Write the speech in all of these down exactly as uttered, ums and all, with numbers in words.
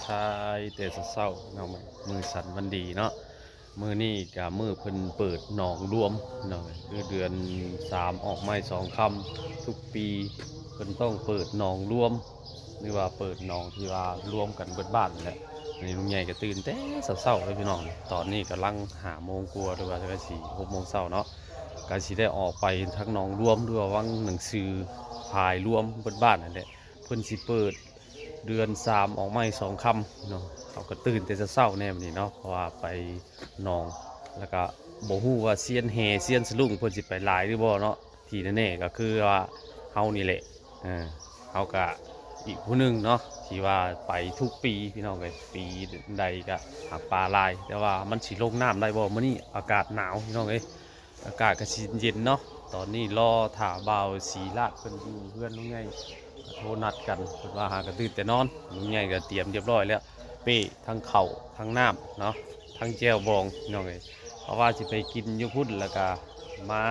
ทายแต่เช้าๆเนาะ มื้อสันวันดีเนาะ มื้อนี้ก็มื้อเพิ่นเปิดหนองรวมเนาะ คือเดือนสามออกไม้สองค่ำ ทุกปีเพิ่นต้องเปิดหนองรวม หรือว่าเปิดหนองที่ว่ารวมกันเบิดบ้านนั่นแหละ นี่ลุงใหญ่ก็ตื่นแต่เช้าๆเลยพี่น้อง ตอนนี้กำลังห้าโมงกว่า หรือว่าจะสี่หกโมงเช้าเนาะ ก็สิได้ออกไปทางหนองรวม หรือว่าวังหนังสือพายรวมเบิดบ้านนั่นแหละ เพิ่นสิเปิดเดือนสามออกไม้สองค่ำเนาะ เขาก็ตื่นแต่เช้าๆแน่มื้อนี้เนาะ เพราะว่าไปหนอง แล้วก็บ่ฮู้ว่าเซียนแห่เซียนสลุงเพิ่นสิไปหลายหรือบ่เนาะ ที่แน่ๆก็คือว่าเฮานี่แหละ เออ เฮาก็อีกผู้หนึ่งเนาะ ที่ว่าไปทุกปีพี่น้องเอ้ย ปีใดก็หาปลาหลาย แต่ว่ามันสิลงน้ำได้บ่มื้อนี้ อากาศหนาวพี่น้องเอ้ย อากาศก็สิเย็นเนาะ ตอนนี้รอถ่าบ่าวศรีราชเพิ่นอยู่เฮือนลุงใหญ่ โทรนัดกัน เพิ่นว่าหากระตื่นแต่นอน ลุงใหญ่ก็เตรียมเรียบร้อยแล้ว เป้ทั้งข้าวทั้งน้ำเนาะ ทั้งแจ่วบองพี่น้องเอ้ย เพราะว่าสิไปกินอยู่พุ้น แล้วก็มา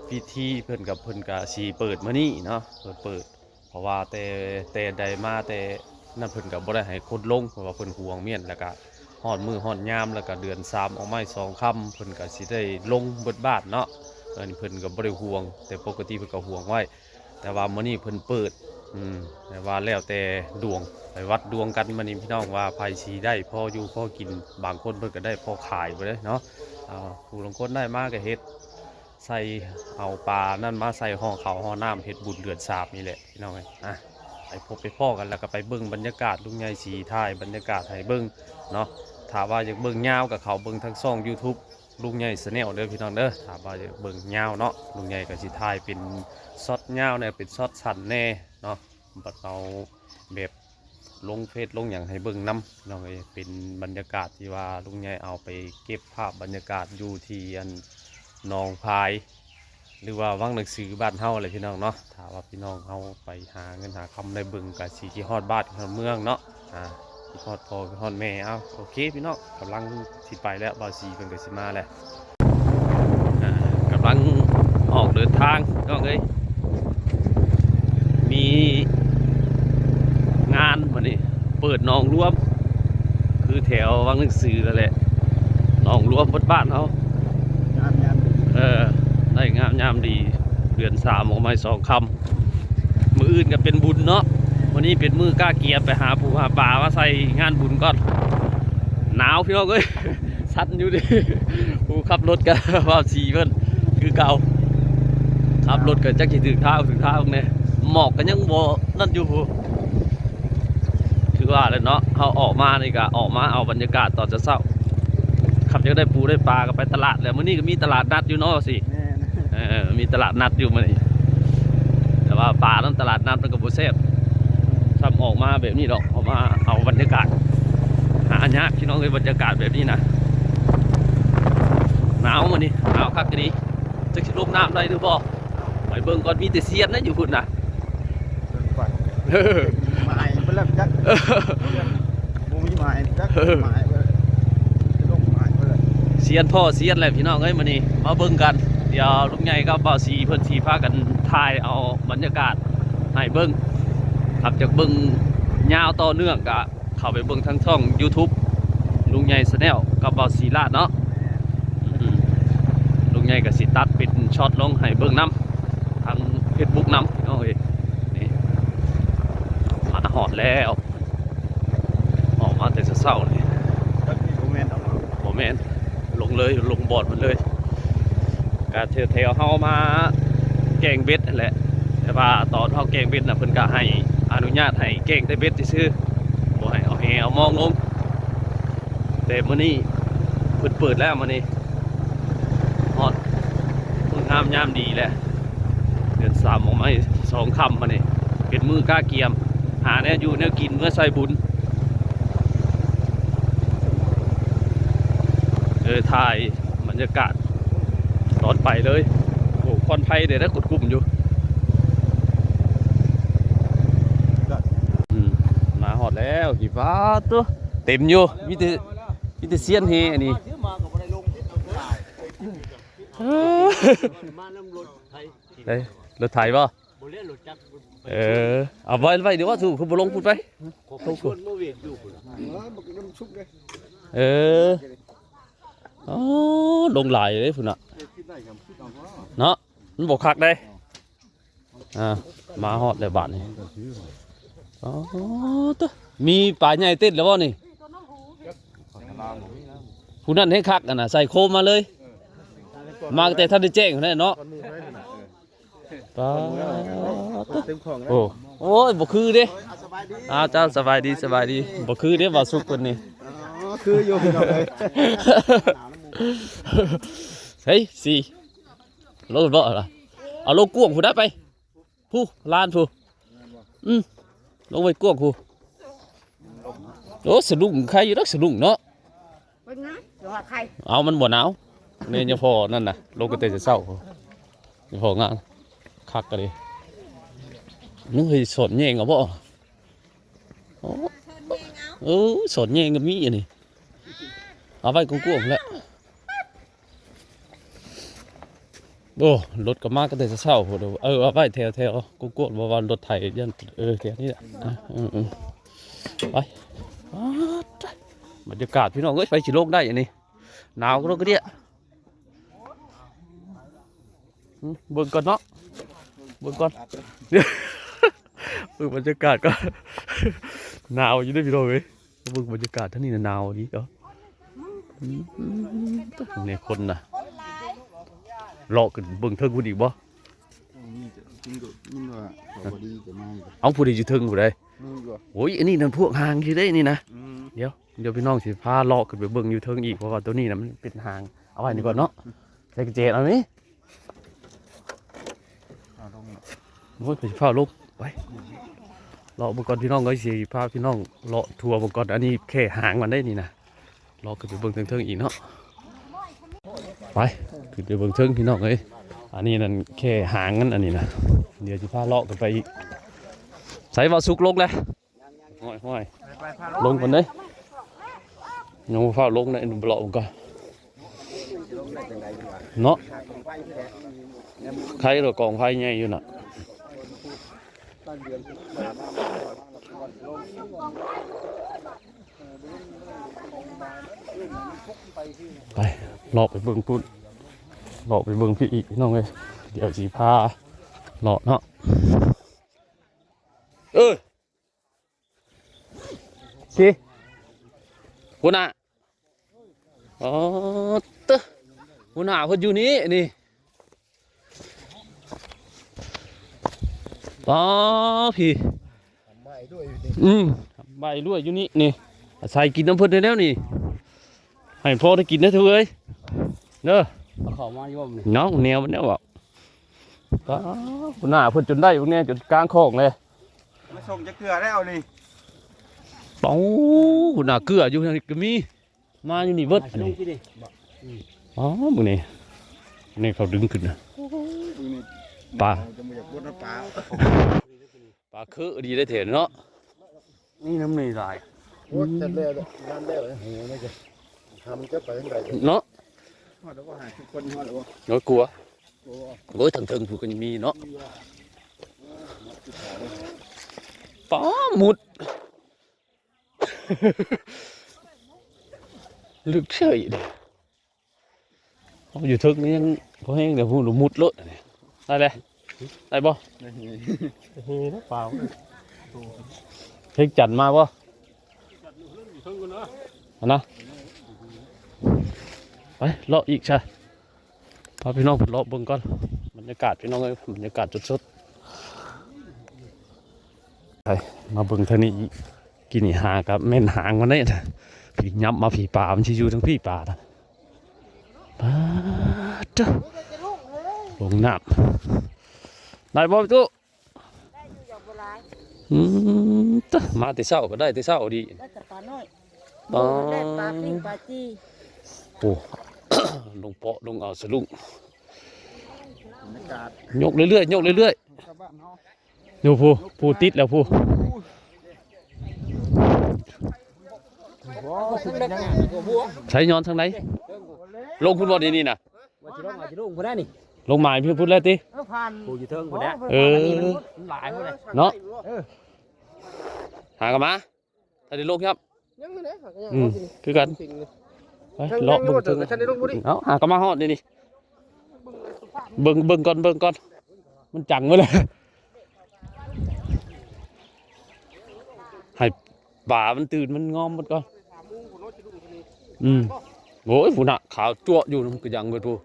พิธีเพิ่นกับเพิ่นก็สิเปิดมื้อนี้เนาะ เพิ่นเปิด เพราะว่าแต่ แต่ใดมาแต่นั่นเพิ่นก็บ่ได้ให้คนลง เพราะว่าเพิ่นห่วงเมี้ยน แล้วก็ฮอดมื้อฮอดยาม แล้วก็เดือนสามออกไม้สองค่ำ เพิ่นก็สิได้ลงเบิดบ้านเนาะ อันนี้เพิ่นก็บ่ได้ห่วง แต่ปกติเพิ่นก็ห่วงไว้ แต่ว่ามื้อนี้เพิ่นเปิด อืม แต่ว่าแล้วแต่ดวง ไปวัดดวงกันมื้อนี้พี่น้อง ว่าไผสิได้พออยู่พอกิน บางคนเพิ่นก็ได้พอขายไปเลยเนาะ อ่า ผู้ลางคนได้มาก็เฮ็ด ใส่ เอาปลานั่นมาใส่ห่อข้าวห่อน้ำเฮ็ดบุญเดือนสามนี่แหละพี่น้องเอ้ย อ่ะ ไปพบไปพ้อกัน แล้วก็ไปเบิ่งบรรยากาศ ลุงใหญ่สิถ่ายบรรยากาศให้เบิ่งเนาะ ถ้าว่าอยากเบิ่งยาวก็เข้าเบิ่งทางช่อง YouTube ลุงใหญ่ Channel เด้อพี่น้องเด้อ ถ้าว่าอยากเบิ่งยาวเนาะ ลุงใหญ่ก็สิถ่ายเป็นช็อตยาวแน่ เป็นช็อตสั้นแน่เนาะ บัดเอาแบบลงเฟซลงหยังให้เบิ่งนำพี่น้องเอ้ย เป็นบรรยากาศที่ว่าลุงใหญ่เอาไปเก็บภาพบรรยากาศอยู่ที่อันหนองพาย หรือว่าวังหนังสือบ้านเฮาแหละพี่น้องเนาะ ถ้าว่าพี่น้องเฮาไปหาเงินหาคำได้เบิ่งก็สิคิดฮอดบ้านฮอดเมืองเนาะ อ่า คิดฮอดพ่อคิดฮอดแม่ เอ้า โอเคพี่น้อง กำลังสิไปแล้ว บ่าวศรีเพิ่นก็สิมาแล้ว อ่ากำลังออกเดินทางพี่น้องเอ้ย มีงานมื้อนี้ เปิดหนองรวม คือแถววังหนังสือนั่นแหละ หนองรวมเบิดบ้านเฮา งามยามดี เออ ได้งามยามดี เดือนสามออกไม้สองค่ำ มื้ออื่นก็เป็นบุญเนาะ มื้อนี้เป็นมื้อกล้าเกียมไปหาปูหาปลามาใส่งานบุญก่อน หนาวพี่น้องเอ้ย สั่นอยู่เด้ ผู้ขับรถก็ บ่าวศรีเพิ่นคือเก่า ขับรถก็จักสิถืกเท้าถืกเท้าแน่ หมอกก็ยังบ่นั่นอยู่พุ้น คือว่าแหละเนาะ เฮาออกมานี่ก็ออกมาเอาบรรยากาศตอนเช้าๆ คันอยากได้ปูได้ปลาก็ไปตลาดแหละ มื้อนี้ก็มีตลาดนัดอยู่เนาะ บ่าวศรี แม่น เออ มีตลาดนัดอยู่มื้อนี้ แต่ว่าปลานั้นตลาดนัดมันก็บ่แซ่บ ซ้ำออกมาแบบนี้ดอก ออกมาเอาบรรยากาศ หายากพี่น้องเอ้ย บรรยากาศแบบนี้นะ หนาวมื้อนี้ หนาวคักอีหลี จักสิลงน้ำได้หรือบ่ ไปเบิ่งก่อน มีแต่เซียนนะอยู่พุ้นนะ เบิ่งก่อน เออ หมายเพิ่นแล้วจัก บ่มีหมายจัก เออ หมายเพิ่น สิลงหมายเพิ่นแล้ว เซียนพ่อเซียนแหละพี่น้องเอ้ย มื้อนี้มาเบิ่งกัน เดี๋ยวลุงใหญ่กับบ่าวศรีเพิ่นสิพากันถ่ายเอาบรรยากาศให้เบิ่ง ครับ อยากเบิ่งยาวต่อเนื่องก็เข้าไปเบิ่งทางช่อง YouTube ลุงใหญ่ Channel กับบ่าวศรีราชเนาะ อืม ลุงใหญ่ก็สิตัดเป็นช็อตลงให้เบิ่งนำ ทาง Facebook นำพี่น้องเอ้ย นี่ มาฮอดแล้ว ออกมาแต่เช้าๆนี่ จักสิบ่แม่นดอกเนาะ บ่แม่น ลงเลย ลงบอดมันเลย ก็แถวๆเฮามาแก่งเบ็ดนั่นแหละ แต่ว่าตอนเฮาแก่งเบ็ดน่ะ เพิ่นก็ให้อนุญาตให้แก่งแต่เบ็ดซื่อๆ บ่ให้เอาแหเอามองลง แต่มื้อนี้เพิ่นเปิดแล้วมื้อนี้ ฮอดมื้องามยามดีแหละ เดือนสามออกไม้สองค่ำมื้อนี้ เป็นมื้อกล้าเกียม หาแนวอยู่แนวกินเมือใส่บุญ เออ ถ่ายบรรยากาศตอนไปเลย โอ้ ควันไฟเดี๋ยวได้กดกลุ่มอยู่ อืม มาฮอดแล้ว กี่บาทตัว เต็มอยู่ มีแต่ มีแต่เซียนแห่อันนี้ เอ้ย รถไถบ่ บ่เล่นรถจักร เออ เอาไว้ไว้ เดี๋ยวว่าสู่ คือบ่ลงพุ้นไป ลงพุ้น เออ มันก็ยังชุกเลย เออ อ๋อ ลงหลายเลยพุ้นน่ะ เนาะ มันบ่คักเด้ อ่า มาฮอดแล้วบาดนี้ อ๋อ ตะ มีปลาใหญ่ติดแล้วบ่นี่ ผู้นั้นให้คักอะนะ ใส่โคมมาเลย มาแต่ทันได้แจ้งพุ้นแหละเนาะ ปาด เต็มของแล้ว โอ้ โอ้ย บ่คือเด้ อ้าว เจ้า สบายดี สบายดี บ่คือเด้ บ่าวสุกเพิ่นนี่ อ๋อ คืออยู่พี่น้องเอ้ย เฮ้ย สี่ ลงบ่ล่ะ เอาลงกว้างพุ้นได้ไป พุ้น ลานพุ้น อืม ลงไปกว้างพุ้น โอ้ สะดุ้ง ใครอยู่ดอกสะดุ้งเนาะ เป็นไง เดี๋ยวว่าใคร เอา มันบ่หนาว นี่ยังพอนั่นน่ะ ลงกันแต่เช้า ยังพองาม คักกะดี นึกให้สอนแยงเอาบ่ โอ้ เออ สอนแยงก็มีอันนี้ เอาไว้กว้างๆแหละ โอ้ รถก็มาก็แต่เช้าพุ้นเด้อ เออ เอาไว้แถวๆ กว้างๆ บ่ว่ารถไถ ย่าน เออ แถวนี้แหละ อ่ะ อืมๆ ไป ป๊าด บรรยากาศพี่น้องเอ้ย ไปสิลงได้อันนี้ หนาวก็ลงกระเดี้ย อืม เบิ่งก่อนเนาะ เบิ่งก่อน เบิ่งบรรยากาศก่อน หนาวอยู่เด้อพี่น้องเอ้ย เบิ่งบรรยากาศทางนี้น่ะหนาวดีเนาะ อืม นี่คนน่ะ เลาะขึ้นเบิ่งเทิงพุ้นอีกบ่ นี่จะกินก็ยินว่าเขาบ่ดีจะมาอยู่ เอ้า ผู้ใดอยู่เทิงผู้ใด นี่ก็ โอ้ย อันนี้นั่นพวกห่างอยู่เด้นี่นะ อืม เดี๋ยว เดี๋ยวพี่น้องสิพาเลาะขึ้นไปเบิ่งอยู่เทิงอีก เพราะว่าตัวนี้น่ะมันเป็นห่าง เอาไว้นี่ก่อนเนาะ ใส่กระเจนเอานี่ เอาลง โอ้ย ไปสิพาลง ไป เลาะเบิ่งก่อนพี่น้องเอ้ย สิพาพี่น้องเลาะทัวร์เบิ่งก่อน อันนี้แค่หางมันได้นี่นะ เลาะขึ้นไปเบิ่งเทิงๆอีกเนาะ ไป ขึ้นไปเบิ่งเทิงพี่น้องเอ้ย อันนี้นั่นแค่หางมัน อันนี้นะ เดี๋ยวสิพาเลาะกันไปอีก ใส่บ่าวสุกลงแล้ว ห้อยๆ ลงก่อนเด้ ยังบ่ฟ้าวลงนะ เลาะก่อน เนาะ ใครเหลือกองไฟใหญ่อยู่น่ะ ไป เลาะไปเบิ่งพุ้น เลาะไปเบิ่งพี่อีกพี่น้องเอ้ย เดี๋ยวสิพาเลาะเนาะ เออ สิ หัวหน้า อ๋อ เตอะ หัวหน้าเพิ่นอยู่นี่ นี่ อ๋อ พี่ อืม ใบด้วยอยู่นี่ นี่ อาศัยกินน้ำเพิ่นได้แล้วนี่ ให้พ่อได้กินนะเถอะเอ้ย เด้อ เอาเข้ามาโยมนี่ เนาะ แนวมันเนี่ยบอก ป๊าด หัวหน้าเพิ่นจนได้พวกเนี้ย จนกลางคลองเลย มาส่งจักเทื่อแล้วนี่ เอ้า หัวหน้าเกลืออยู่นี่ก็มี มาอยู่นี่เบิด มาช่วงที่นี่ อ๋อ มื้อนี้ นี่เขาดึงขึ้นนะ โอ้ย มื้อนี้ ปลา จะมาอยากบดน้ำปลา ปลาคือดีได้เถอะเนาะ นี่น้ำนี่หลาย โอ้ย จัดแล้ว นั่นแล้ว โอ้โห นี่จะทำจะไปทางใด เนาะ ฮอดแล้วบ่ หาทุกคนฮอดแล้วบ่ น้อยกลัว โอ้ โอ้ย ทางเทิงผู้ก็ยังมีเนาะ ป๊าด หมุด ลึกเฉยเลย เอาอยู่เทิงนี่ยังพอแห้งเดี๋ยวพูดมุดโลดอันนี้ ได้เลย ได้บ่ เฮ้ย เปล่า เพิ่งจันมาบ่ อันนะ ไป เลาะอีกซะ พาพี่น้องไปเลาะเบิ่งก่อน บรรยากาศพี่น้องเอ้ย บรรยากาศสดๆ ไป มาเบิ่งทางนี้อีก กินนี่หากับแม่นหางมันได้นะพี่ยับมาพี่ป่า มันสิอยู่ทางพี่ป่านะ ป๊าดเด้อ ลงน้ำ ได้บ่พี่ตู้ ได้อยู่อย่างบ่หลาย อืม ตะ มาแต่เช้าก็ได้แต่เช้าดี ได้แต่ปลาน้อย อ๋อ ได้ปลาปิ้งปลาจี โอ้ ลงเปาะลงเอาสะลุง บรรยากาศ ยกเรื่อยๆ ยกเรื่อยๆ ชาวบ้านเฮา อยู่ผู้ ผู้ติดแล้วผู้ ใช้ย้อนทางไหน ลงพุ้นบ่นี่นี่นะ ว่าสิลง ว่าสิลงพุ้นได้นี่ ลงหมายพี่พุ้นแล้วติ ผ่านผู้อยู่เทิงผู้นแหละ เออ หลายผู้เลย เนาะ เออ หากันมา ถ้าได้ลงครับ ยังไงนะ อืม คือกัน ไป เลาะเบิ่งเทิง ท่านได้ลงบ่ดิ เอา หากันมาฮอดนี่นี่ เบิ่ง เบิ่งก่อน เบิ่งก่อน มันจังไว้เลย ให้ปลามันตื่น มันงอมมันก่อน อืม โอ้ย ผู้น่ะ ขาวจั๊วะอยู่ มันก็ยังเว้ยผู้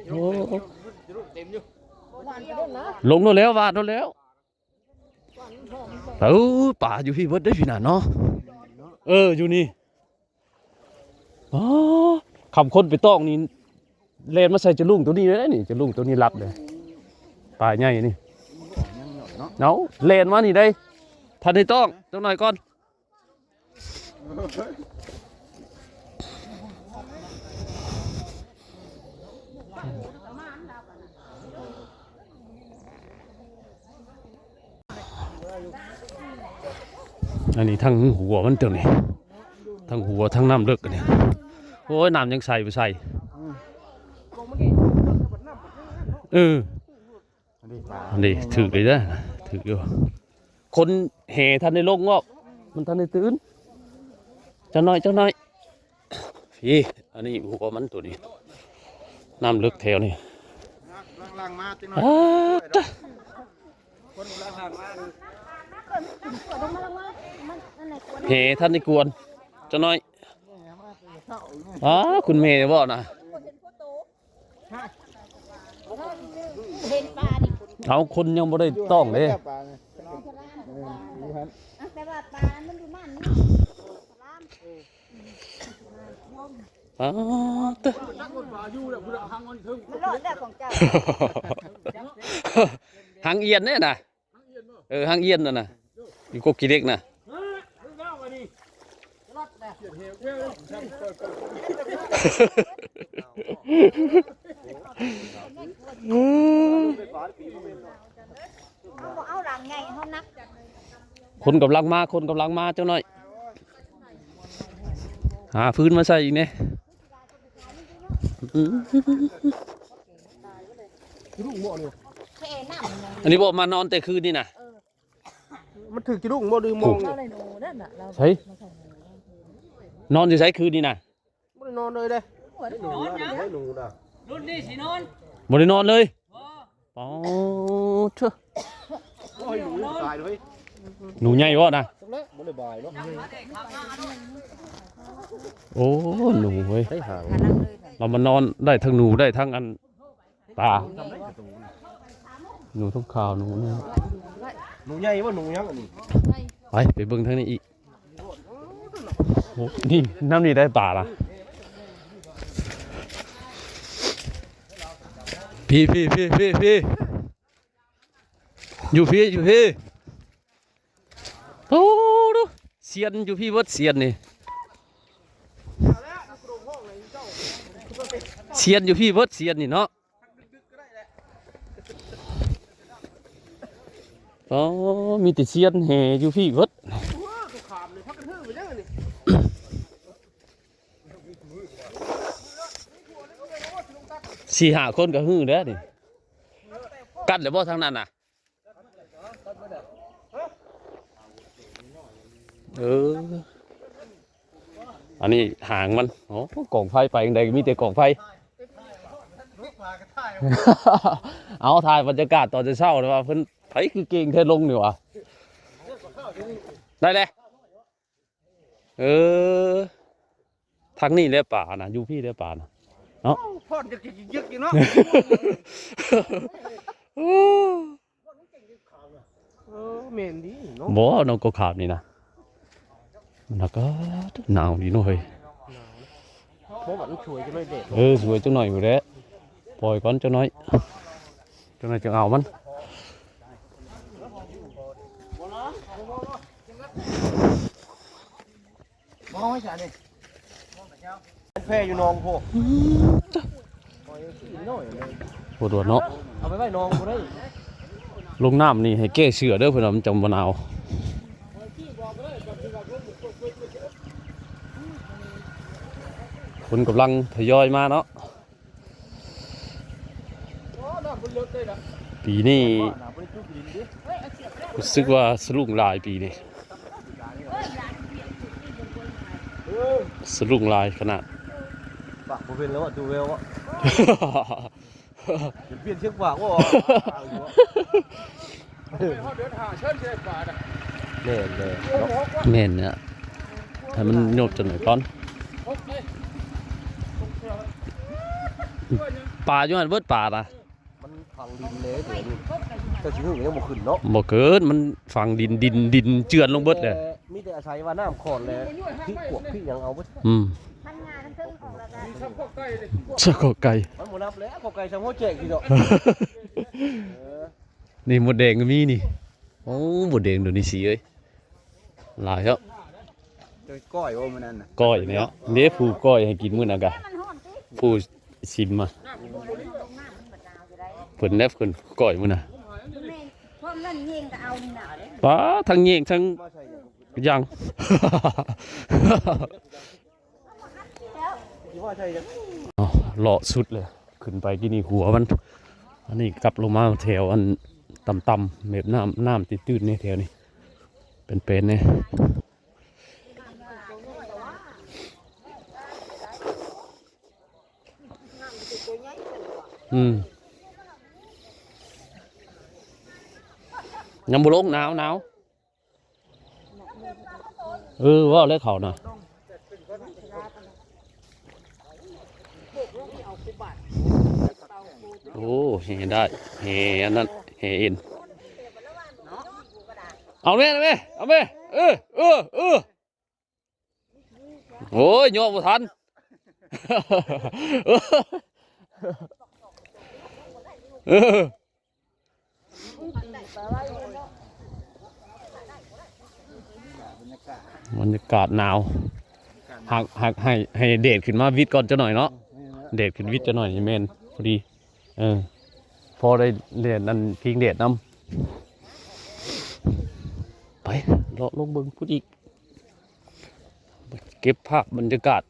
โอ้ ลงโน่นแล้ว วาดโน่นแล้ว เออ ปลาอยู่พี่เบิดได้พี่น่ะเนาะ เออ อยู่นี่ อ๋อ คำคนไปต้องนี่ แล่นมาใส่จะลุงตัวนี้เลยนี่ จะลุงตัวนี้รับเลย ปลาใหญ่นี่ เอา แล่นมานี่ได้ ทันได้ต้อง จักหน่อยก่อน อันนี้ทั้งหัวมันตัวนี้ ทั้งหัวทั้งน้ำเลิกอันนี้ โอ้ย น้ำยังใสบ่ใส เออ อันนี้ปลา อันนี้ถืกเลยนะ ถืกอยู่ คนแห่ทันได้ลงเนาะ มันทันได้ตื่น จักหน่อย จักหน่อย พี่ อันนี้หัวมันตัวนี้ น้ำเลิกแถวนี้ ลังๆมาจักหน่อย อ้าตะ คนลังๆมา แห่ทันได้กวน จักหน่อย อ้า คุณแม่บอกนะ เห็นปลานี่ เอาคนยังบ่ได้ต้องเด้ แต่ว่าปลามันอยู่นั่นนี่ อ้าตะ มันรอดแล้วของเจ้า หางเอียนเนี่ยนะ เออ หางเอียนนั่นน่ะ อยู่กกขี้เหล็กน่ะ เอาบ่เอาหลังไง เขานัก คนกำลังมา คนกำลังมาจักหน่อย หาฟืนมาใส่อีกเนี่ย อืม อันนี้บอกมานอนแต่คืนนี่นะ มันถืกจิรุ่งบ่ หรือมอง ใช่ นอนอยู่ใส่คืนนี่นะ บ่ได้นอนเลยเด้ หนูนะ รุ่นนี้สินอน บ่ได้นอนเลย อ๋อเถอะ โอ้ย หนูตายเลย หนูใหญ่บ่นะ บ่ได้บายเนาะ โอ้ หนูเว้ย ใช่หาง เรามานอนได้ทั้งหนูได้ทั้งอัน ปลา หนูต้องขาว หนูนี่ หนูใหญ่บ่ หนูยังอันนี้ ไป ไปเบิ่งทางนี้อีก โอ้ นี่ น้ำนี่ได้ปลาละ พี่ พี่ พี่ พี่ พี่ อยู่พี่ อยู่พี่ โอ้ ดู เซียนอยู่พี่เบิด เซียนนี่ เซียนอยู่พี่เบิด เซียนนี่เนาะ อ๋อ มีแต่เซียนแห่อยู่พี่เบิด สี่ห้าคนก็หื้อแล้วนี่ กัดแล้วบ่ทางนั้นน่ะ เออ อันนี้หางมัน โอ้ กองไฟไปจั่งใดก็มีแต่กองไฟ เอาถ่ายบรรยากาศตอนเช้าๆ นะว่าเพิ่น ไผคือเก่งแท้ลงนี่หวะ ได้เลย เออ ทางนี้แหละปลานะ อยู่พี่แหละปลานะ เนาะ พ่อนจะกินยึกอยู่เนาะ เออ แม่นดีเนาะ บ่ นกกาขาบนี่นะ มันก็หนาวดีเนาะเฮ้ย บ่ว่ามันช่วยจังหน่อยแดด เออ ช่วยจังหน่อยอยู่แหละ ปล่อยก่อนจังหน่อย จังหน่อยจังเอามัน บ่ให้ฉันนี่ แพอยู่หนองโพ อืม จ้ะ ปล่อยขี้น้อยเลย ปวดหัวเนาะ เอาไปไว้หนองบ่ได้ ลงน้ำนี่ให้แก้เสื้อเด้อเพิ่นว่ามันจั่งบ่หนาว คนกำลังทยอยมาเนาะ ปีนี้รู้สึกว่าสลุงหลายปีนี้ สลุงหลายขนาด ปากบ่เป็นแล้วอ่ะ ดูแววอ่ะ เดี๋ยวเปลี่ยนเชียงปากว่า แม่นเลยแม่นเนี่ย ให้มันโยบจังหน่อยก่อน ปลาอยู่หั่นเบิดปลานะ มันฝังดินเลยเดี๋ยวนี้แต่สิหึงยังบ่ขึ้นเนาะ บ่เกิด มันฝังดิน ดิน ดินเจือนลงเบิดเลย มีแต่อาศัยว่าน้ำขอนเลยพี่กวกพี่ยังเอาเบิด อืม มันงาทั้งเทิงของเราได้ สะกอไก่ มันบ่นับแล้วขอไก่สามหัวแจกทีเดียว นี่มดแดงก็มีนี่ โอ้ มดแดงเดี๋ยวนี้สีเอ้ย หลายครับ จะก้อยว่ามันนั่นน่ะ ก้อยเนี่ยเนาะ เด้ผู้ก้อยให้กินมื้อนั้นกะ มันห่อนติ ผู้ชิมมา ลงน้ำมันบัดนาวอยู่ได้ เพิ่นแนบเพิ่นก้อยมื้อน่ะ แม่พวกนั้นเฮงก็เอานี่หนาเลย ป้าทั้งแยงทั้ง มาใส่ ย่าง แล้ว ที่ว่าใช่ยัง อ๋อเลาะสุดเลย ขึ้นไปที่นี่หัวมัน อันนี้กลับลงมาแถวอันต่ำๆแบบน้ำน้ำตื้นๆนี่แถวนี้ เป็นๆนี่ อืม ยังบ่ลง หนาวหนาว เออ ว่าแล้วเขานะ โอ้ แห่ได้ แห่อันนั้น แห่เอ็น เอาแม่เอาแม่เอาแม่ เออ เออ เออ โอ้ย โยกบ่ทัน เออ บรรยากาศหนาว หักหักให้ให้แดดขึ้นมาวิดก่อนจักหน่อยเนาะ แดดขึ้นวิดจักหน่อยแม่นพอดี เออ พอได้แดดนั่นพิงแดดนำ ไปเลาะลงเบิ่งพุ้นอีก เก็บภาพบรรยากาศ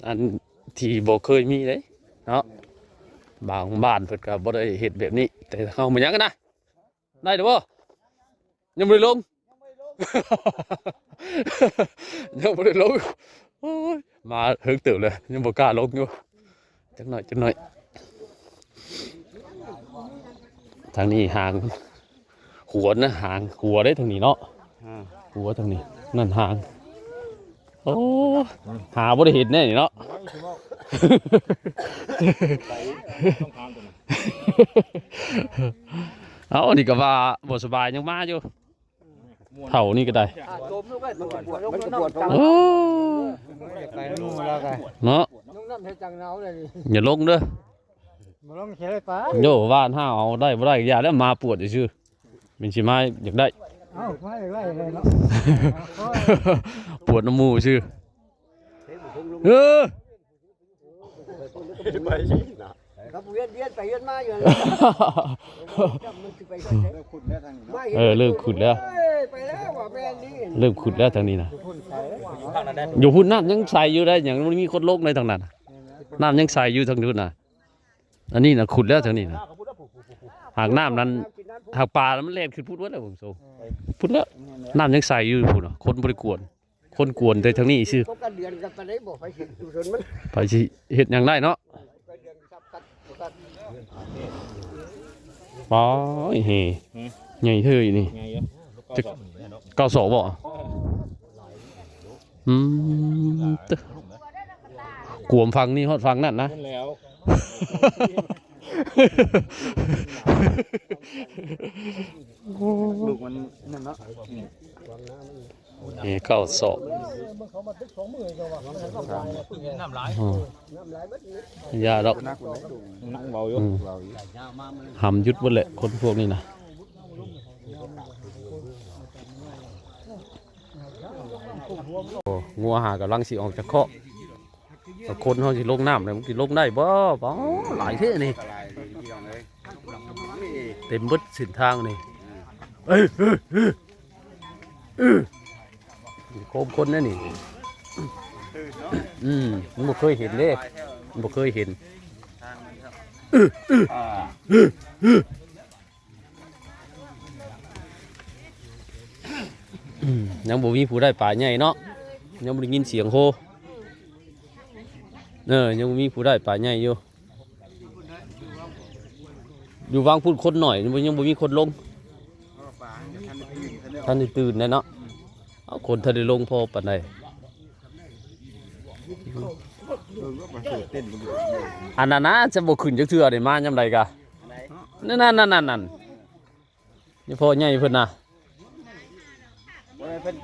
อันที่บ่เคยมีเด้เนาะ บางบ้านเพิ่นก็บ่ได้เฮ็ดแบบนี้ แต่เฮามาหยังกันนะ ได้หรือบ่ ยังบ่ได้ลง ยังบ่ได้ลง โอ้ย มาเฮิงเติบเลย ยังบ่กล้าลงอยู่ จักหน่อย จักหน่อย ทางนี้หาง หัวนะ หาง หัวได้ทางนี้เนาะ หัวทางนี้ นั่นหาง โอ้ หาบ่ได้เห็นแน่นี่เนาะ เอาอันนี้ก็ว่าบ่สบายยังมาอยู่ เฒ่านี่ก็ได้ มันปวดมันปวด โอ้ ไปนู่นแล้วกัน เนาะ นุ่งน้ำให้จังหนาวเลยนี่ อย่าลงเด้อ มาลองเขียนเลยป้า โยว่านห้าเอาได้บ่ได้อย่าแล้วมาปวดซื่อๆมันสิมาอยากได้ เอ้ามาอีกแล้วเลยเนาะ ปวดน้ำมูซื่อเออ ครับเวียนเวียนไปเวียนมาอยู่ เออเริ่มขุดแล้ว ไปแล้วว่าแม่นี่ เริ่มขุดแล้วทางนี้นะ อยู่พุ่นน้ำยังใสอยู่ได้ยังมันมีคนลงเลยทางนั้นน่ะน้ำยังใสอยู่ทางนู้นนะอันนี้นะขุดแล้วทางนี้นะหากน้ำนั้นหากปลาแล้วมันแล่นขึ้นพุ้นแล้วผมโซพุ้นแล้วน้ำยังใสอยู่พุ้นน่ะคนบ่ได้กวนคนกวนแต่ทางนี้ซื่อ พบกันเดือนกันไปได้บอกไปเห็นอยู่ชนมัน ไปสิเฮ็ดหยังได้เนาะ ไปเดือนครับครับครับ อ๋อเฮใหญ่เท่ยนี่ ไงเยอะ จะ เก้าสองบ่อืมตึกวมฟังนี่ฮอดฟังนั่นนะ นั่นแล้ว ลูกมันนั่นเนาะ นี่เก้าสอง น้ำลาย อืมอย่าดอก นักกว่าไหนดู นั่งเบาอยู่ อืม เบาอยู่ หำยุดหมดแหละคนพวกนี้นะโอ้งัวหากำลังสิออกจากคอกแต่คนเขาสิลงน้ำเลยมันสิลงได้บ่บ่หลายเท่นี่ อะไรพี่น้องเอ้ย เต็มเบิดเส้นทางนี่เอ้ยเอ้ยเอ้ยเอ้ยโคมคนนั่นนี่ อืมมันบ่เคยเห็นเด้มันบ่เคยเห็น อืม ยังบ่มีผู้ได้ปลาใหญ่เนาะ ยังบ่ได้ยินเสียงโฮ เออ ยังบ่มีผู้ได้ปลาใหญ่อยู่ อยู่วังพุ้นคนหน่อย ยังบ่มีคนลง ทันได้ตื่นแน่เนาะ เอาคนทันได้ลงพอปานใด อันนั้นนะ จะบ่ขึ้นจักเทื่อนี่ มายามใดกะ นั่นๆๆๆๆ นี่พ่อใหญ่เพิ่นนะ บ่แม่นเพิ่น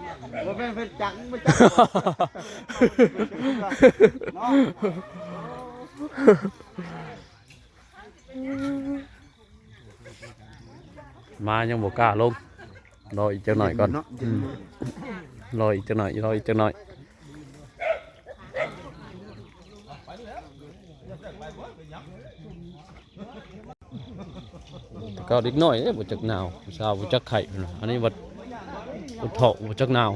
บ่แม่นเพิ่นจัก บ่จัก เนาะ มายังบ่กล้าลง รออีกจักหน่อยก่อน เนาะ อืม รออีกจักหน่อย รออีกจักหน่อย ก็เด็กน้อยเด้ บ่จักหนาว ผู้สาวบ่จักไข้นะ อันนี้บัดผู้เฒ่าบ่จักหนาว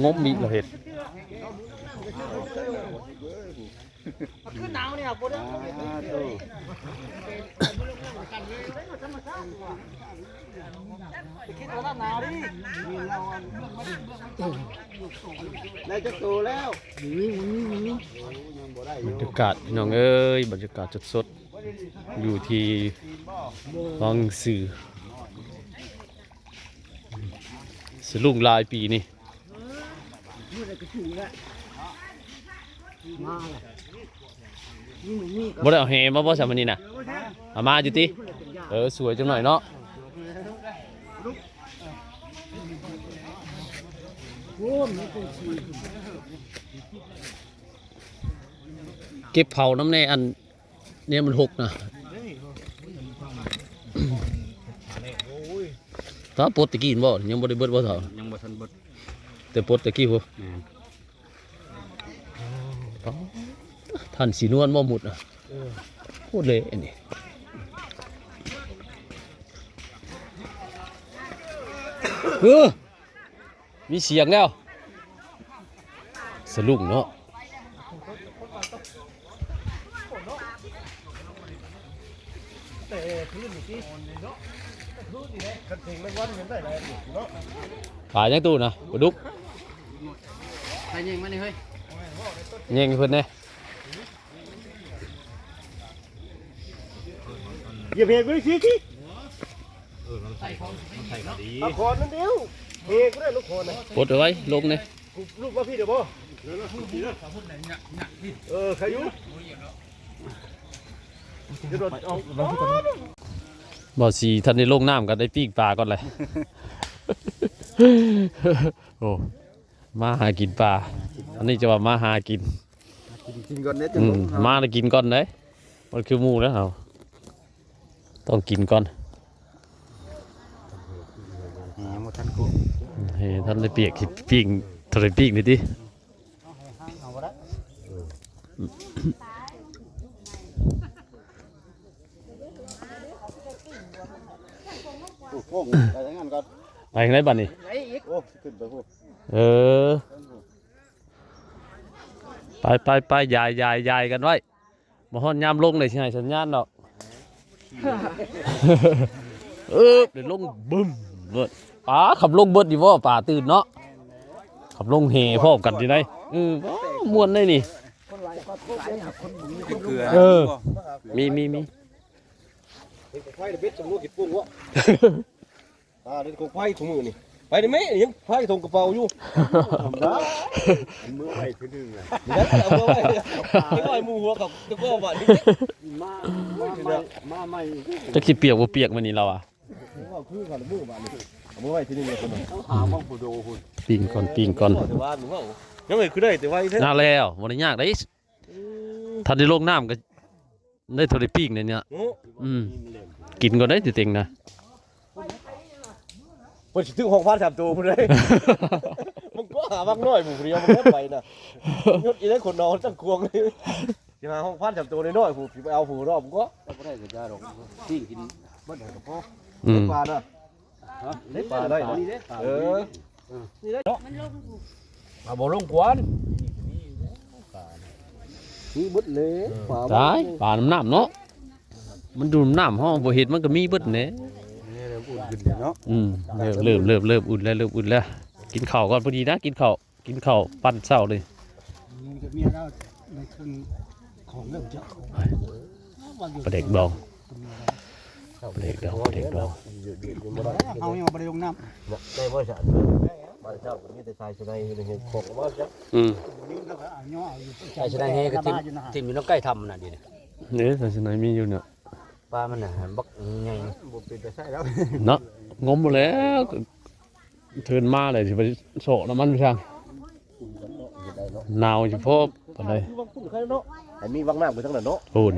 งมอีกแล้วเฮ็ด มันคือหนาวเนี่ย บ่ได้ อ่า โต คิดว่าหนาวดิ ได้จักโตแล้ว บรรยากาศพี่น้องเอ้ย บรรยากาศสดๆ อยู่ที่วังซื่อ สลุงหลายปีนี่ บ่ได้เอาแหมาบ่ซะมื้อนี้น่ะ เอามาอยู่ติ เออ สวยจังหน่อยเนาะ เก็บเผานำแน่ อันนี้มันหกนะ ถ้าปลดตะกี้บ่ ยังบ่ได้เบิดบ่เฒ่า ยังบ่ทันเบิด แต่ปลดตะกี้พุ้น แม่น อ๋อ ท่านสีนวลบ่หมุดน่ะ เออ พูดเลยอันนี้ เออ มีเสียงแล้ว สลุงเนาะ แต่พื้นนี่สิ คันเพลงแมงวันยังได้หลายอยู่เนาะ ปลายังตู้นะ ปลาดุก ใครยิงมานี่เฮ้ย ยิงเพิ่นแน่ อย่าเพลงด้วยสิที่ เออ มันใส่ของ มันใส่ของดี เอาคอนนั่นเดียว เพลงก็ได้ลูกคอนนะ ปลดเอาไว้ ลงเนี่ย กูลูกว่าพี่เดี๋ยวบ่ เออ ใครอยู่ เดี๋ยวโดนเอา บ่าวสีท่านได้ลงน้ำก็ได้ปิ้งปลาก่อนเลย โอ้ มาหากินปลา อันนี้จะว่ามาหากิน กิน กินก่อนเนี่ย อืม จะลง มาแล้วกินก่อนเด้ มันคือหมู่แล้วเฮา ต้องกินก่อน นี่ยังบ่ทันโกะ เฮ้ย ท่านได้เปียกสิปิ้ง ท่านได้ปิ้งนี่ติ โอ้โห ไปทางนั้นก่อน ไปทางไหนบัดนี้ โอ้ ขึ้นไปพุ้น เออ ไป ไป ไป ยาย ยาย ยายกันไว้ บ่ฮอดยามลงเลยสิให้สัญญาณดอก เอิบ เดี๋ยวลงบึ้มเบิด ป๋าขับลงเบิดดีบ่ ป๋าตื่นเนาะ ขับลงแห่พร้อมกันที่ไหน เออ ว้าว ม่วนได้นี่ เออ มี มี มี เห็นไฟเบ็ดสมมุติกินปุ้งวะ อ่า เล่นกองไฟถุงมือนี่ ไปได้ไหม ยังไฟถุงกระเป๋าอยู่ ทำได้ มือไฟถือดึงเลย เดี๋ยวเอามือไว้ เดี๋ยวเอามือหัวกับตะกร้อบ่านี่ มา มาใหม่ มาใหม่ จักสิเปียกบ่เปียกมื้อนี้เราอะ เอาคือกันมือบ่านี่ เอามือไว้ที่นี่เลยคนหนึ่ง ต้องหาบ้องผู้โดคุณ ปิ้งก่อน ปิ้งก่อน แต่ว่าหนูว่า ยังไงคือได้แต่ว่าอีกเท่า น่าแล้ว บ่ได้ยากเด้ อืม ทันได้ลงน้ำก็ ได้เท่าได้ปิ้งเนี่ยเนี่ย โอ้ อืม กินก่อนได้ติเต็งนะ เพิ่นสิถึงห้องพันสามตัวพุ่นเลย มันก็หาบักน้อยผู้เดียวมันก็ไปนะ ยศอีได้คนนอนตั้งควงเลย สิหาห้องพันสามตัวน้อยๆผู้สิไปเอาผู้รอบมันก็ แต่บ่ได้ก็จะดอก ปิ้งกินบ่ได้ก็พอ อืม ปลาน่ะ ฮะ ได้ปลาได้นะ นี่เด้ เออ มันลง เอาบ่ลงควัน มีเบิดเลยปลา ตาย ปลาน้ำน้ำเนาะ มันอยู่น้ำห้องบ่เห็นมันก็มีเบิดแหน่ นี่เริ่มอุ่นขึ้นแล้วเนาะ อืม เริ่ม เริ่ม เริ่ม เริ่มอุ่นแล้ว เริ่มอุ่นแล้ว กินข้าวก่อนพอดีนะ กินข้าว กินข้าวปั่นเช้าเลย มันจะมีแล้วในเครื่องของเริ่มจะ ปลาแดกดอง ปลาแดกดอง ปลาแดกดอง เอายังบ่ได้ลงน้ำ ได้บ่จ้ะ บ้านเจ้าก็มีแต่ชายชะไนอยู่ในเฮือนของบ้านเจ้า อืม นี่แล้วก็เอาย่อเอาอยู่ ใช่ ชะไนแฮก็ทิ่ม บ้านอยู่นะ ทิ่มอยู่นอกใกล้ถ้ำน่ะดิเนี่ย เนี่ย แต่สนามมีอยู่เนี่ย ปลามันน่ะ บักใหญ่ บ่เป็นตาใส่แล้ว เนาะ งมหมดแล้ว เทินมาเลยสิไปโสะน้ำมันไปทาง หนาวอยู่พอปานใด คือวังปุ่นใครเนาะ ไอ้มีวังน้ำไปทางนั้นเนาะ โอ้น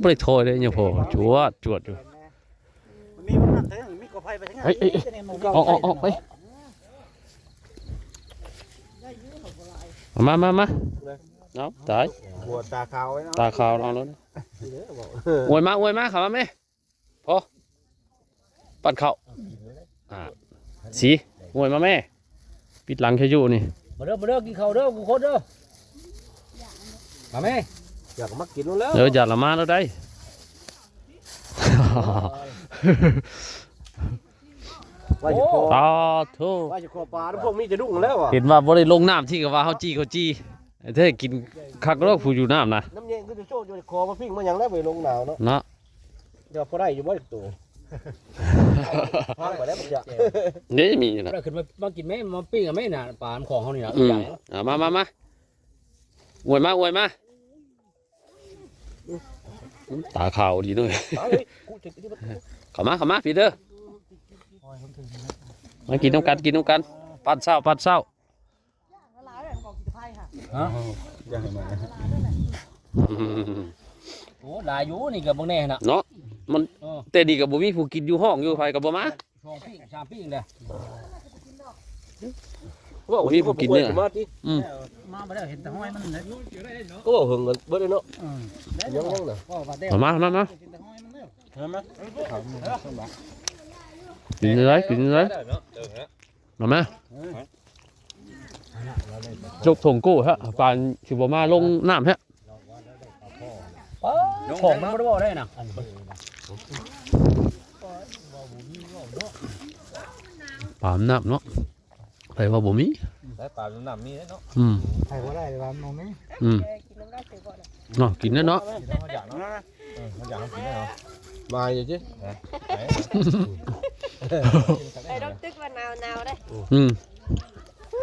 บ่ได้ถอยเลยเนี่ยพ่อ จวด จวดอยู่ มันมีวังน้ำแต่ยังมีกอไผ่ไปทางนั้น เฮ้ย เอ้ย เอ้ย นี่มัน ออก ออก ออกไป มา มา มา เอาตาย หัวตาขาวไว้เนาะ ตาขาวเอาแล้วนะ อวยมา อวยมา เข้ามาแม่ พอ ปั่นข้าว อ่า สี อวยมาแม่ ปิดหลังแค่อยู่นี่ มาเด้อ มาเด้อ กินข้าวเด้อ กูคนเด้อ มาแม่ อยากมากินแล้ว เออ อยากละมาแล้วได้ ว่าจะขอ สาธุ ว่าจะขอปลาแล้วพวกมีจะดุ้งแล้วอ่ะ เห็นว่าบ่ได้ลงน้ำที่ก็ว่าเฮาจี้เขาจี้ เธอกินคักแล้วผู้อยู่น้ำนะ น้ำเย็นก็จะโชคอยู่คอมาปิ้งมาหยังแล้วไปลงหนาวเนาะ เนาะ เดี๋ยวพอได้อยู่บ่อีกตัว พักไปแล้วมันจะ นี่มีอยู่นะ ได้ขึ้นมา มากินแม่ มาปิ้งกับแม่น่ะ ปลาของเขานี่นะ อืม อย่าง อ่ะ มา มา มา อวยมา อวยมา ตาขาวดีด้วย เอาเลย กูจะ เข้ามา เข้ามา พีเตอร์ มากินน้ำกัน กินน้ำกัน ปั่นเช้า ปั่นเช้า ฮะ อืม โอ้ หลายอยู่นี่ก็บ่แน่นะ เนาะ มัน เออ แต่นี่ก็บ่มีผู้กินอยู่ห้องอยู่ ไผก็บ่มา สองปิ้ง สามปิ้งเลย บ่มีผู้กินเนี่ย มาติ อืม มาบ่ได้เห็นแต่ห้อยมันเลย ก็บอกเหิงกันเบิดเลยเนาะ อืม ยังยังน่ะ ก็ว่าได้ เอามา มา มา เห็นแต่ห้อยมันเลย เห็นไหม กินเลย กินเลย มาไหม จกถงกู้ฮะ ปานสิบ่มาลงน้ำฮะ ของมันบ่ได้บ่ได้นะ ปลาน้ำเนาะ ไผว่าบ่มี ได้ปลาน้ำมีเนาะ อืม ไผว่าได้ปลาน้ำมี อืม เนาะ กินได้เนาะ กินแล้วเขาอยากเนาะ เออ เขาอยากกินได้เนาะ มาอยู่จิ ไป ไอ้ดอกตึกว่าหนาวๆ ได้ อืม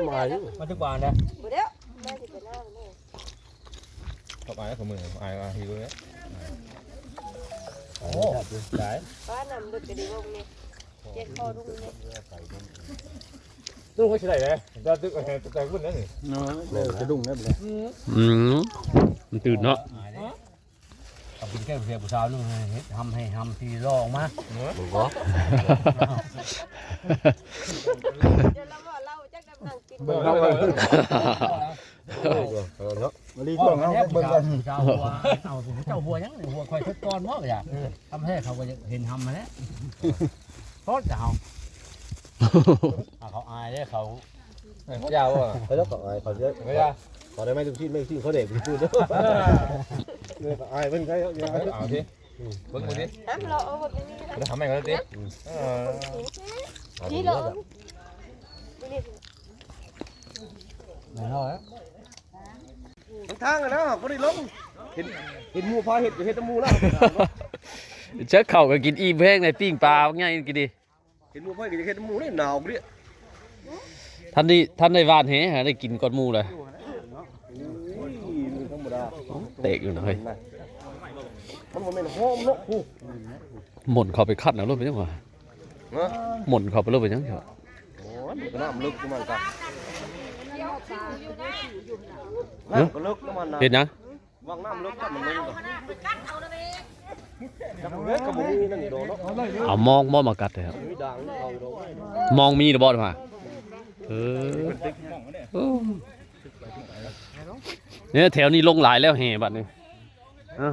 มาอยู่ มาตึกบานแล้ว บ่เด้อ มาสิไปหนาวนี่ เขาอายเขามือ อายว่าหิวเลย โอ้ ตาย ป้าน้ำลึกกะดีวงนี่ เจ็ดคอลุงนี่ ตึกเขาสิได้เลย แต่ตึก แต่แต่วุ่นนั่นนี่ เนาะ เออ จะดุ้งได้บ่เนี่ย อืม มันตื่นเนาะ เอากินแก้วเสียผู้สาวนึง เฮ็ดทำให้ทำที่รองมา มึงบ่ เดี๋ยวเราบอกเราจะกำลังกิน เบิ่งเอาเลย เออเนาะ มาลีกล้องเอาเบิ่งกัน เจ้าหัว เอาเจ้าหัวยัง หัวคอยทดตอนบ่อย่า ทำให้เขาก็เห็นทำมาแล้ว โทษเจ้า อ่ะ เขาอายเด้อ เขา เจ้าอ่ะ เขาเจ้าก็อายเขาเยอะ ไม่ได้ ขอได้ไหมทุกที่ ไม่ทุกที่เขาเด็กพูดเด้อ เออ เขาอายเพิ่นใครเขาเยอะ เอาสิ เบิ่งมาสิ ฮะ เราเอาแบบนี้ เราทำให้เขาสิ เออ นี่เหรอ ไม่รอดแล้ว มันทางอะนะ บ่ได้ลง เห็น เห็นหมู่พาเห็ด เห็ดน้ำหมู่นะ เจ้าเข้าก็กินอิ่มแฮงในปิ้งปลาว่าไงกินดี เห็นหมู่พาเห็ด เห็ดน้ำหมู่นี่หนาวเด้อ ท่านได้ ท่านได้หว่านแห ได้กินก่อนหมู่เลย โอ้ย มันธรรมดา เตะอยู่นะเฮ้ย มันบ่แม่นหอมเนาะ โอ้ หม่นเข้าไปคัดนะรถไปยังวะ ฮะ หม่นเข้าไปรถไปยังวะ โอ้ย มันก็น้ำลึกอยู่มันกัน เนอะ น้ำก็ลึกอยู่มันนะ เห็นยัง วังน้ำลึกก็มันลึกก่อน จับเลือดก็บ่มีนั่นโดนเนาะ เอามองบ่มากัดเลยครับ มีด่างเอาโดน มองมีหรือบ่มา เออ เออ เนี่ยแถวนี้ลงหลายแล้วแห่บัดนี้ เออ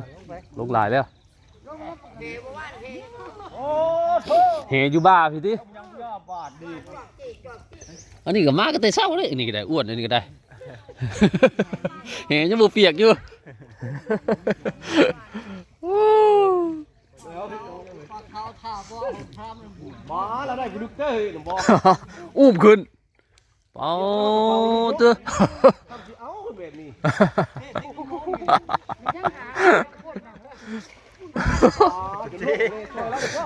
ลงหลายแล้ว แห่อยู่บ่าพี่ติ อันนี้ก็มาก็แต่เช้าเลย อันนี้ก็ได้ อ้วน อันนี้ก็ได้ แหยังบ่เปียกอยู่ มาแล้วได้กูดึกเด้อเฮ้ยหนุ่มบอส อุ้มขึ้น เปาเตอ ทำสิเอาแบบนี้ อ๋อ เป็นโรคเลย ช่วยแล้วเดี๋ยวก็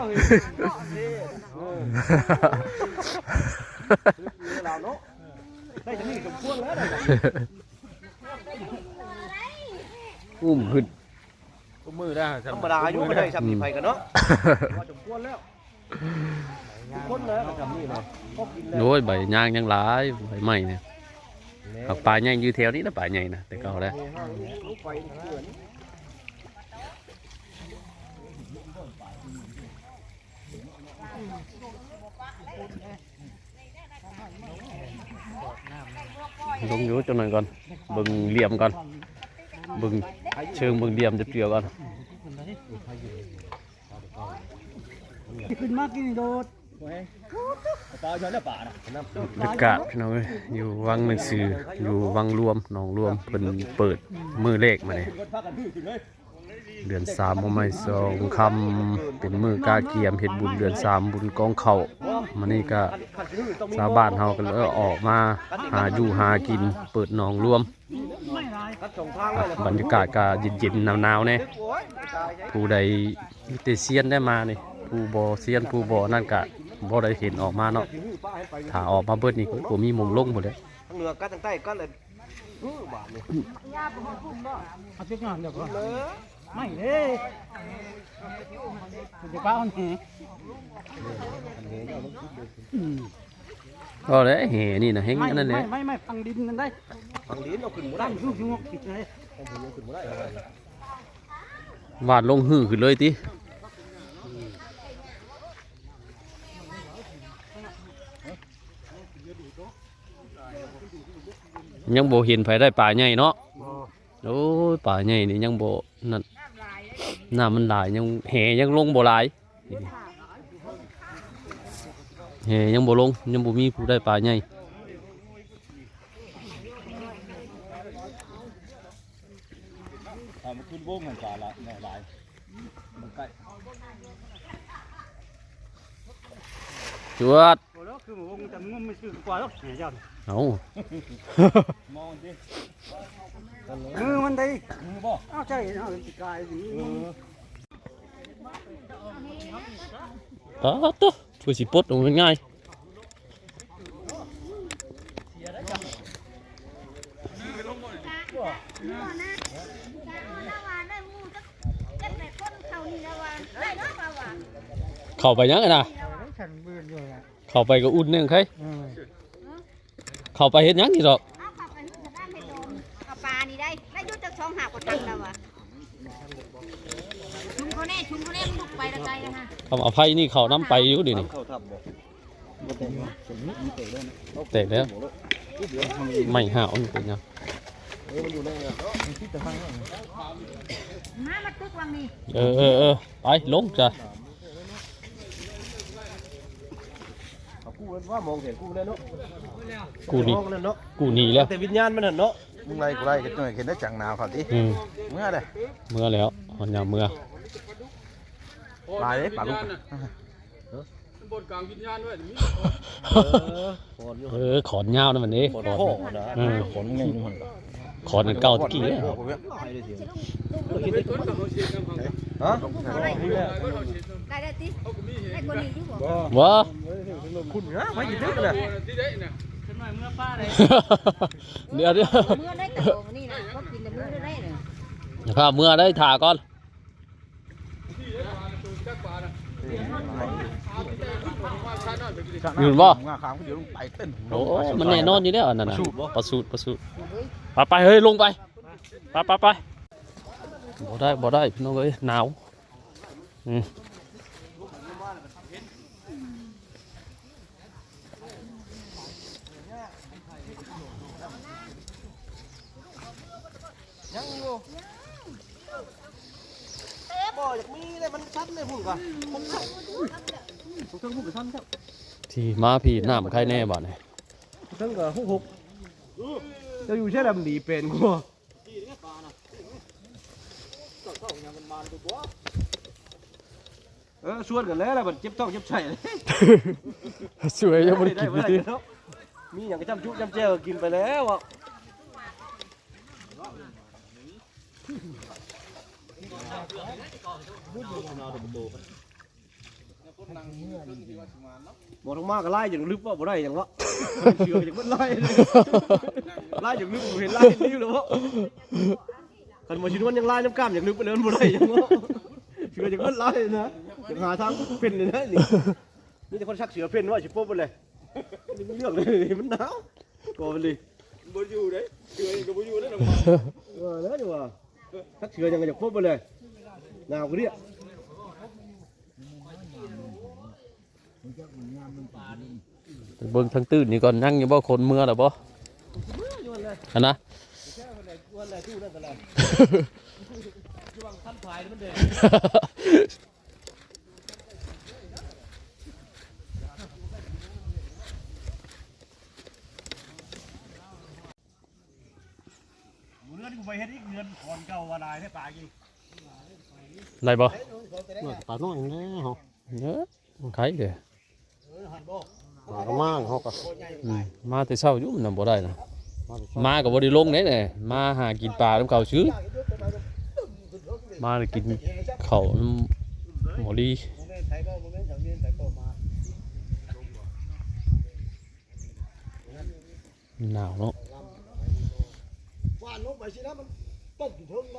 เฮ้ย เออ เรื่องราวเนาะ ได้จะมีสมควรแล้วนะ อุ้มขึ้น ทุกมื้อนะ ธรรมดาอายุไม่ได้ซ้ำนี่ไผกันเนาะ ว่าสมควรแล้ว ทุกคนแล้วก็ซ้ำนี่นะ ก็กินแล้ว โอ้ย ใบยางยังหลาย ใบไม้เนี่ย ผักปลาใหญ่อยู่แถวนี้นะ ปลาใหญ่นะ แต่เก่าแล้ว ลงอยู่จังหน่อยก่อน เบิ่งเหลี่ยมก่อน เบิ่งเชิง เบิ่งเหลี่ยมจักเทื่อก่อน ขึ้นมากินโดด ปลาอยู่ในป่านะ บรรยากาศพี่น้องเอ้ย อยู่วังหนังสือ อยู่วังหลวง หนองหลวง เพิ่นเปิดมื้อแรกมาเนี่ย เดือนสามบ่ใหม่สองค่ำ เป็นมื้อกะเกียมเฮ็ดบุญเดือนสาม บุญกองข้าว มื้อนี้กะชาวบ้านเฮาก็เลยออกมาหาอยู่หากิน เปิดหนองหลวง บรรยากาศกะเย็นๆ หนาวๆ แน่ ผู้ใดมีแต่เซียนได้มานี่ ผู้บ่เซียนผู้บ่นั่นกะบ่ได้เห็นออกมาเนาะ ถ้าออกมาเบิดนี่ก็บ่มีหม่องลงหมดเลย ทางเหนือกัดทางใต้กัดเลย อื้อบาดนี่ เอาจักหน่อยเดี๋ยวก่อน เลย ไม่เด้ เดี๋ยวป้ามันแห อืม ก็เลยแหนี่นะ แหงอันนั้นแหละ ไม่ ไม่ ไม่ ไม่ ฟังดินนั่นได้ ฟังดินเอาขึ้นบ่ได้ ตั้งยุกยุกเลย เอาขึ้นบ่ได้ วาดลงหื้อขึ้นเลยติ ยังบ่เห็นไผได้ปลาใหญ่เนาะ บ่ โอ้ย ปลาใหญ่นี่ยังบ่นั่น น้ำมันหลาย ยังแหยังลงบ่หลาย แหยังบ่ลง ยังบ่มีผู้ได้ปลาใหญ่ เอามาขึ้นวงกันปลาละหน่อยหลาย มันใกล้ จวด โอ้แล้วคือวงแต่งมไม่ซื้อกว่าหรอกเนี่ยเจ้า เอา มองดิ มือมันได้ มือบ่ เอาใช่เอาสิกายสิ เออ ตาดโต ผู้สิปลดออกง่าย เข้าไปยังไงนะ ฉันเบื่ออยู่นะ เข้าไปก็อุ่นหนึ่งใคร เออ เข้าไปเฮ็ดหยังนี่ดอก เอาเข้าไปเฮ็ดสะดานเฮ็ดโดม เอาปลานี่ได้ แล้วอยู่จักสองหาบกว่าตันแล้ววะ ชุมเขาแน่ ชุมเขาแน่ มันลุกไปละไกลแล้วฮะ เอา เอาไผ่นี่เข้าน้ำไปอยู่ดินี่ เข้าทับบ่ แตกแล้ว ไม่ห่าวมันเป็นยัง มา มาตึกวังนี่ เออ เออ เออ ไป ลงจ้ะ เอากู้ว่า มองเห็นกู้แล้วเนาะ กู้นี่ มองแล้วเนาะ กู้นี่แล้ว แต่วิญญาณมันน่ะเนาะ มึงไล่กูไล่ก็จนเห็นได้จังหนาวเขาติ อืม เมื่อใด เมื่อแล้ว มันยามเมื่อ หลายเด้ปลาลูก มันบนกลางวิญญาณด้วย มี เออ ขอนอยู่ เออ ขอนยาวนะมันนี่ ขอน ขอนนะ เออ ขอนไงนี่มัน ขอนอันเก่าตะกี้เนี่ย ฮะ ได้ได้ติ ได้กว่านี้อยู่บ่ บ่ คุณนะไม่กินดึกเลย เดี๋ยวเดี๋ยว เมื่อได้แต่บ่นี่นะ ก็กินแต่มื้อได้เลย นะครับ เมื่อได้ถ่าก่อน ยืนบ่ งาขามเดี๋ยวลงไปเต้น โอ้ มันแน่นอนอยู่แล้วอันนั้นน่ะ ปลาสูตรบ่ ปลาสูตร ปลาสูตร ไปไป เฮ้ย ลงไป ไปไปไป บ่ได้ บ่ได้ พี่น้องเอ้ย หนาว อืม ยังอยู่ บ่อยากมีเลย มันสั้นเลย พุ่นกะ ผมก็ ผมก็ ผมก็สั้นครับ ที่มาพี่น้ำใครแน่บ่เนี่ย เพิ่งก็หกหก เจ้าอยู่ใช่ลำดีเป็นกู เออ ชวนกันแล้วล่ะ บัดเจ็บท้องเจ็บไส้ สวยยังบ่ได้กินอยู่ติ ได้บ่ได้เนาะ มีหยังก็จ้ำจุจ้ำแจ่วกินไปแล้วอะ บ่ต้องมาก็ไล่อย่างลึกว่าบ่ได้อย่างละ เชื่ออย่างมันไล่เลย ไล่อย่างลึกบ่เห็นไล่นี่แล้ว คันบ่ชินวนยังไล่น้ำกล้ามอย่างลึกไปเลยมันบ่ได้อย่างละ เชื่ออย่างมันไล่นะ อย่างหาทางเป็นเลยนะนี่ มีแต่คนชักเสือเพ่นว่าสิปุ๊บไปเลย นี่มันเรื่องเลย มันหนาว ก็ไปเลย บ่อยู่เด้ เสือยังก็บ่อยู่เด้ เออ แล้วนี่ว่า ชักเสือยังก็อยากปุ๊บไปเลย หนาวกว่าเนี่ย ไปเบิ่งทางตื้นนี่ก่อน ยังอยู่บ่ คนเมือแล้วบ่ หั่นนะ เรือนกูไปเฮ็ดอีกเรือนก่อนเก่าว่าหลายได้ปลาอีก ได้บ่ ปลาน้อยแน่เฮา เยอะ มันไข่เด้อ ปลากระมังเฮาก็ อืม มาแต่เช้าอยู่มันบ่ได้นะ มาแต่เช้า มาก็บ่ได้ลงเด้เนี่ย มาหากินปลานำเขาซื่อ มากินข้าวนำหมอลี หนาวเนาะ ว่าลงไปสินะมันตกอยู่เทิงไป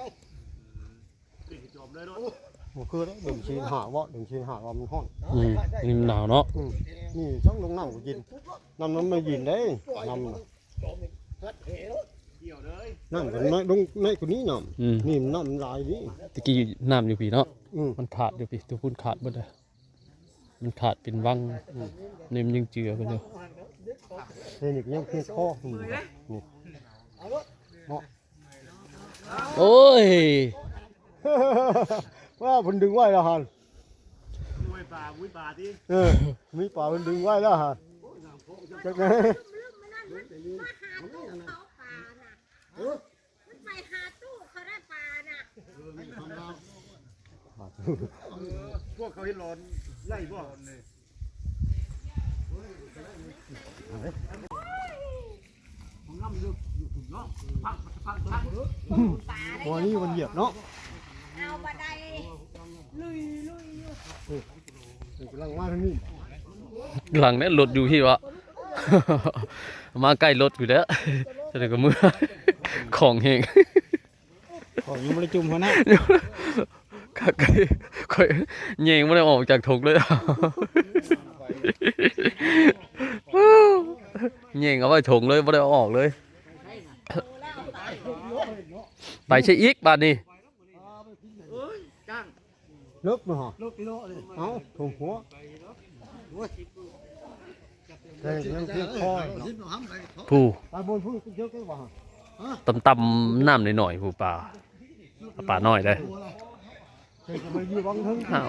บ่คือเด้ เบิ่งชีนหาเว้า เบิ่งชีนหาว่ามันฮ้อน อืม นี่มันหนาวเนาะ อืม นี่ช่องลงน้ำก็กิน น้ำนั้นไม่กินเด้ น้ำน่ะ น้ำก็น้อยลงน้อยกว่านี้น้ำ อืม นี่มันน้ำมันหลายดิ ตะกี้น้ำอยู่พี้เนาะ อืม มันขาดอยู่พี้ ทุกคนขาดเบิดเลย มันขาดเป็นวัง อืม นี่มันยังเจือกันอยู่ นี่นี่ก็ยังเพียงคอ อืม นี่ เนาะ โอ้ย ว่าเพิ่นดึงไว้แล้วหั่น มวยป่า มุ้ยป่าที่ เออ มีป่าเพิ่นดึงไว้แล้วหั่น จักแม่น มันไปหาตู้เขาได้ปลาน่ะ พวกเขาเห็นร้อนไล่พวก บ่นี่มันเหยียบเนาะ เอาบ่ได้ลุยลุยอยู่ นี่กำลังมาทางนี้ หลังเนี่ยรถอยู่พี้วะ มาใกล้รถพี้แล้ว จะได้ก็เมือ ของแฮง ของยังบ่ได้จุ่มหัวหน้า ข้อย ข้อยแยงบ่ได้ออกจากถงเลย แยงเอาไว้ถงเลย บ่ได้เอาออกเลย ไปใช่อีกบาดนี้ เลิกมาหา เอ้า ถงหัว แต่ยังเพียงคอเนาะ ผู้ ไปบนผู้เยอะแค่ว่า ต่ำๆ น้ำหน่อยๆ ผู้ปลา ปลาน้อยเด้อ เพิ่นก็มาอยู่วังเทิง อ้าว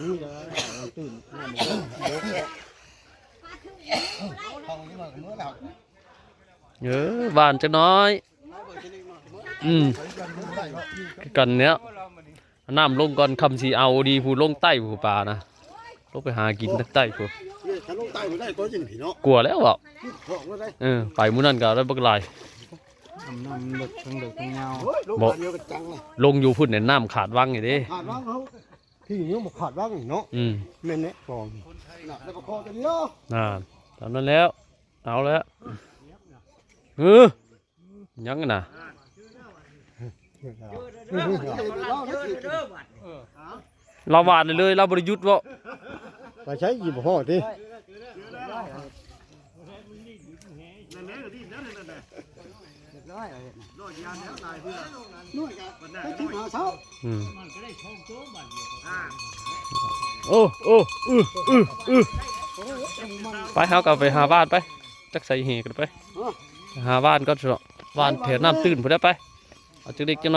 นี่ก็ตื่น เออ หวานจักหน่อย อืม คือกันเนี้ย น้ำลงก่อน คำสิเอาดีผู้ลงใต้ผู้ปลานะ ลงไปหากินทางใต้ผู้ เนี่ย ถ้าลงใต้บ่ได้ก็ยังผีเนาะ กลัวแล้วเว้า บอกว่าได้ เออ ไปมื้อนั้นก็ได้บักหลาย น้ำน้ำเลิกทั้งเลิกทั้งยาว โอ้ย ลง บ่ อันเดียวกันจังเลย ลงอยู่พุ้นเนี่ย น้ำขาดวังอยู่เด้ ขาดวังเขา ที่ยังบ่ขาดวังเนาะ อืม แม่นแน่ ปอง น่ะ แล้วก็คอตัวนี้เนาะ อ่า ตามนั้นแล้ว เอาแล้ว เออ ยังน่ะ ลาวหวานเลย ลาวบ่ได้หยุดเว้า ไปใช้หยิบห่อติ นั่นแหละ นี่นั่นน่ะ เรียบร้อยเลย รอดยามแล้วตายเพื่อ นู่นครับ ไปที่หาเช้า อืม อ่า โอ้ โอ้ อื้อ อื้อ อื้อ ไป เฮาก็ไปหาบ้านไป จักใส่เหกันไป อ๋อ หาบ้านก่อนเถาะ บ้านแถวน้ำตื้นพุ้นแหละไป เอาจักเล็กจักน้อย